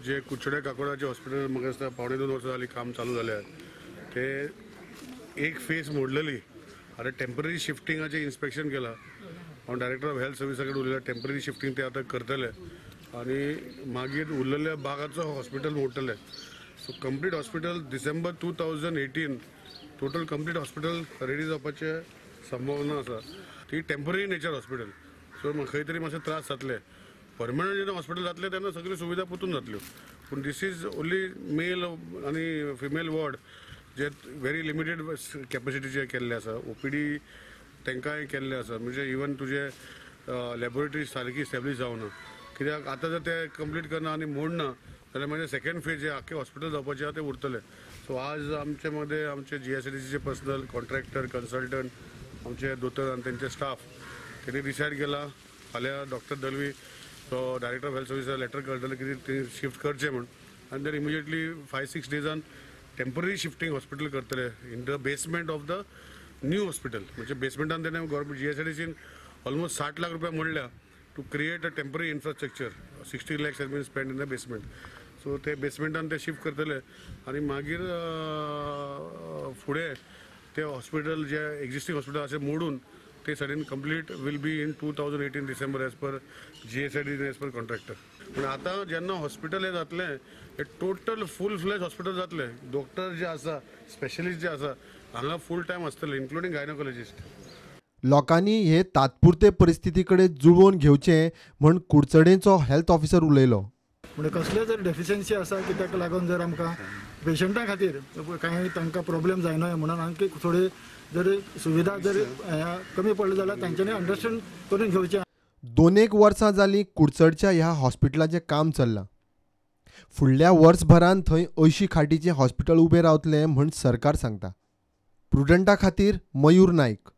जे कुडचडे काकोडाचे hospital म्हाका दिसता 1.75 वर्सां जाली काम चालू जाल्या, ते एक फेस मोडलेली. आतां टेंपररी शिफ्टिंगाचें इन्स्पेक्शन केलां. हांव डायरेक्टर ऑफ हेल्थ सर्विसा कडेन उलयला, टेंपररी शिफ्टिंग ते आतां करतले आनी मागीर उरलेल्या भागाचो hospital मोडटले. So complete hospital December 2018 total complete hospital ready जावपाचे संभावना आसा. ती टेंपररी नेचर हॉस्पिटल, सो खंय तरी मातशे त्रास जातले. परमनंट जेन्ना हॉस्पिटल जातलें तेन्ना सगळ्यो सुविधा परतून जातल्यो, पूण this is only mail आनी फिमेल वॉर्ड जे व्हेरी लिमिटेड कॅपॅसिटीचे केल्ले आसा. ओपीडी तांकांय केल्ले आसा, म्हणजे इवन तुजे लॅबोरेटरी सारकी इस्टॅब्लीश जावना, कित्याक आतां जर ते कंप्लीट करना आनी मोडना जाल्यार मागीर सेकंड फेज जे आख्खे हॉस्पिटल जावपाचें आहा तें उरतलें. सो आज आमचे मदें आमचे GSIDCचे पर्सनल कॉन्ट्रॅक्टर कन्सल्टंट आमचे दोतोर आनी तेंचे स्टाफ तेणी डिसायड केला फाल्यां डॉक्टर दलवी तो डायरेक्टर ऑफ हेल्थ सर्विसा लेटर कळटलें की ते शिफ्ट करचें म्हूण, आनी then immediately 5-6 डेजान temporary shifting hospital करतले in the basement of the new hospital. म्हणजे बेसमेंटान तेणें गव्हर्मेंट GSIDCन ऑलमोस्ट 60 लाख रुपया मोडल्या to create a temporary infrastructure. 60 lakhs has been spend in the basement. So ते बेसमेंटान ते शिफ्ट करतले आनी मागीर फुडें ते हॉस्पिटल जे एग्जिस्टींग हॉस्पिटल अशें मोडून ते सायडीन complete will be in 2018 December as per GSIDC as per contractor. पूण आतां जेन्ना हॉस्पिटल हें जातलें हें टोटल फूल फ्लॅज हॉस्पिटल जातलें. डॉक्टर जे आसा, स्पेशलिस्ट जे आसा हांगा फूल टायम आसतले, इन्क्लुडींग गायनोकॉलॉजिस्ट. लोकांनी हे तात्पुरते परिस्थिती कडेन जुळोवन घेवचें म्हण कुडचडेंचो हेल्थ ऑफिसर उलयलो. म्हणजे कसले जर डेफिशियन्सी आसा की ताका लागून जर आमकां पेशंटा खातीर कांय तांकां प्रॉब्लेम जायना म्हणून आणखी थोडी जर सुविधा जर कमी पडली जाल्यार तांच्यांनी अंडरस्टँड करून घेवचें. 2-1 वर्सां जालीं कुडचडच्या ह्या हॉस्पिटलाचें काम चल्लां. फुडल्या वर्सभरान थंय 80 खाटीचें हॉस्पिटल उबें रावतलें म्हण सरकार सांगता. प्रुडंटा खातीर मयूर नायक.